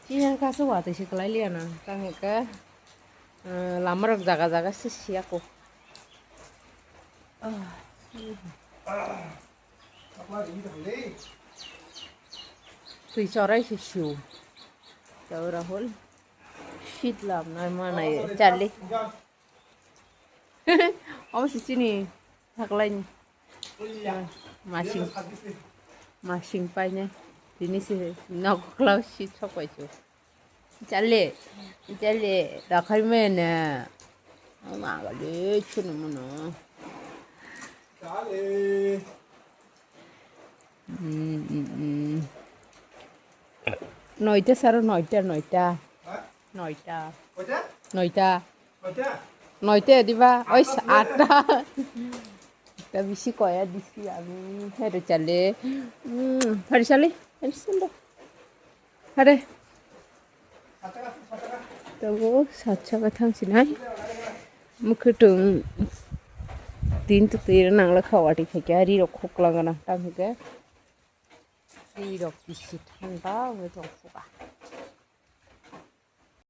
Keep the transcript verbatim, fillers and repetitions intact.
Yang kasu watwi se kwlai liya na. Tang hwnkhe, eh, lama rok jaga jaga se siya ko. Ah. Twi chorai se siu. Tau Rahul. Shit lam nai ma nai Charlie. Omo se chini thaklaini. Masing, masing paine. Tini se nok klau si sokwaisu. Chale, chale, rakhai mene. Magali chunu muno. Mm, mm, mm. Noita saro, noita, noita. Noita. Noita. Noita diba? Ois, atta. Atta. Atta bisi koya disi ami. Hero chale. Hmm, hari chale. Hari chale. Hare. Tabo sacha ka thang sinai. Mukhutung. Tin tu tira nangla khawati khakya ri rok khoklang gana. Tang hike. Ri rok bisi thanda wngwi tong phuka.